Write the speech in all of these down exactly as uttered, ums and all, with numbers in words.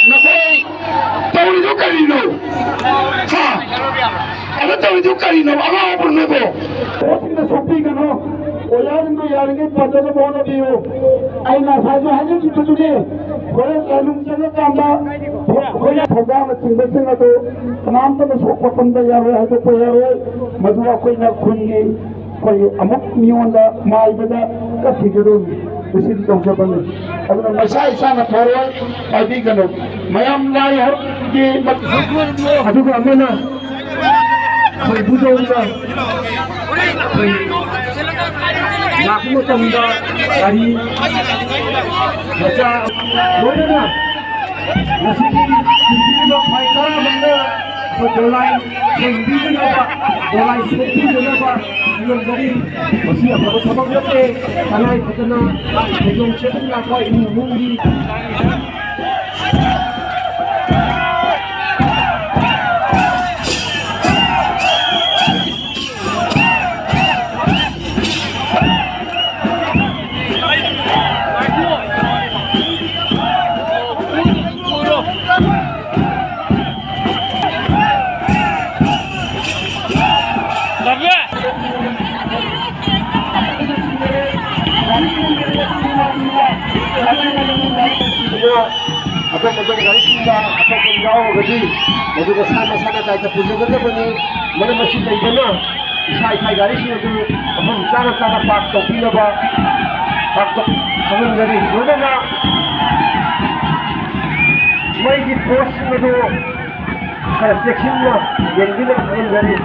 ꯅꯈꯣꯏ ꯇꯧꯔꯤꯗꯣ ꯀꯔꯤꯅꯣ? ꯍꯥ? ꯑꯗ ꯇꯧꯔꯤꯗꯣ ꯀꯔꯤꯅꯣ? ꯑꯉꯥꯎꯕ꯭ꯔꯣ ꯅꯣꯏꯕꯣ? ꯚꯣꯠꯁꯤꯡꯗ ꯁꯣꯛꯄꯤꯒꯅꯨ꯫ ꯑꯣꯖꯥꯁꯤꯡꯗꯣ ꯌꯥꯔꯤꯉꯩ ꯐꯖꯅꯕ ꯍꯣꯠꯅꯕꯤꯌꯨ꯫ ꯑꯩꯅ ꯉꯁꯥꯏꯁꯨ ꯍꯥꯏꯖꯈꯤꯕꯗꯨꯅꯤ, ꯍꯣꯔꯦꯟ ꯂꯥꯏꯅꯨꯡ ꯆꯪꯉꯀꯥꯟꯗ ꯑꯩꯈꯣꯏꯅ ꯊꯧꯗꯥꯡꯅꯆꯤꯡꯕꯁꯤꯡ ꯑꯗꯨ ꯀꯅꯥꯝꯇꯅ ꯁꯣꯛꯄ ꯄꯟꯕ ꯌꯥꯔꯣꯏ, ꯍꯥꯏꯗꯣꯛꯄ ꯌꯥꯔꯣꯏ꯫ ꯃꯗꯨ ꯑꯩꯈꯣꯏꯅ ꯈꯨꯟꯒꯤ ꯑꯩꯈꯣꯏ ꯑꯃꯨꯛ ꯃꯤꯉꯣꯟꯗ ꯃꯥꯏꯕꯗ ꯀꯠꯈꯤꯒꯗꯧꯅꯤ꯫ ꯃꯁꯤꯗꯤ ꯇꯧꯖꯕꯅꯤ꯫ ꯑꯗꯨꯅ ꯃꯁꯥ ꯏꯁꯥꯅ ꯐꯔꯣꯏ, ꯄꯥꯏꯕꯤꯒꯅꯨ꯫ ꯃꯌꯥꯝ ꯂꯥꯏ ꯍꯔꯥꯎꯕꯒꯤ ꯃꯇꯝ꯫ ꯑꯗꯨꯒ ꯑꯃꯅ ꯑꯩꯈꯣꯏ ꯏꯕꯨꯙꯧꯅ ꯑꯩꯈꯣꯏ ꯂꯥꯛꯄ ꯃꯇꯝꯗ ꯒꯥꯔꯤ ꯃꯆꯥ ꯂꯣꯏꯅꯅ ꯉꯁꯤꯒꯤ ꯄꯤꯕꯤꯔꯤꯕ ꯐꯥꯏꯟ ꯇꯔꯥꯃꯉꯥ ꯑꯩꯈꯣꯏ ꯗꯣꯂꯥꯏ ꯁꯦꯡꯕꯤꯗꯅꯕ, ꯗꯣꯂꯥꯏ ꯁꯦꯡꯕꯤꯗꯅꯕ ꯈꯨꯔꯨꯝꯖꯔꯤ꯫ ꯃꯁꯤ ꯑꯐꯕ ꯊꯕꯛ ꯅꯠꯇꯦ꯫ ꯇꯉꯥꯏ ꯐꯗꯅ ꯈꯣꯡꯖꯣꯝ ꯆꯦꯟꯕ ꯂꯥꯛꯄ ꯏꯃꯨꯡ ꯃꯅꯨꯡꯒꯤ ꯑꯇꯣꯞ ꯑꯇꯣꯞꯄ ꯒꯥꯔꯤꯁꯤꯡꯗ ꯑꯇꯣꯞꯄ ꯌꯥꯎꯔꯒꯗꯤ ꯃꯗꯨ ꯃꯁꯥ ꯃꯁꯥꯅ ꯗꯥꯏꯇ ꯄꯨꯖꯒꯗꯕꯅꯤ꯫ ꯃꯔꯝ ꯑꯁꯤ ꯂꯩꯕꯅ ꯏꯁꯥ ꯏꯁꯥꯒꯤ ꯒꯥꯔꯤꯁꯤꯡ ꯑꯗꯨ ꯃꯐꯝ ꯆꯥꯅ ꯆꯥꯅ ꯄꯥꯔꯛ ꯇꯧꯕꯤꯅꯕ ꯄꯥꯔꯛ ꯇꯧ-, ꯈꯪꯍꯟꯖꯔꯤ꯫ ꯂꯣꯏꯅꯅ ꯃꯩꯒꯤ ꯄꯣꯁꯁꯤꯡ ꯑꯗꯨ ꯈꯔ ꯆꯦꯛꯁꯤꯟꯅ ꯌꯦꯡꯕꯤꯅꯕ ꯈꯪꯍꯟꯖꯔꯤ꯫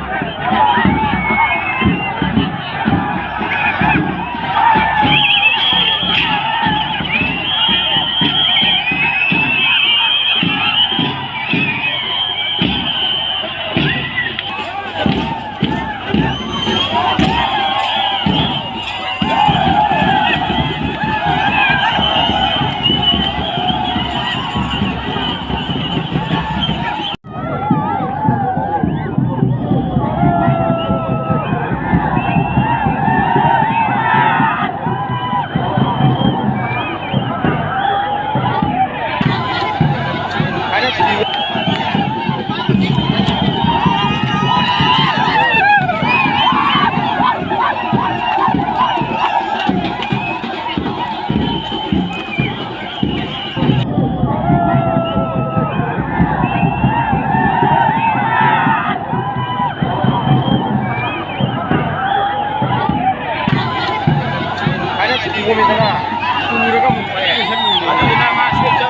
ꯄꯨꯔꯒ ꯑꯃꯨꯛ ꯊꯣꯛꯑꯦ꯫ ꯑꯗꯨꯗꯨꯅ ꯃꯥ ꯁꯣꯝꯗ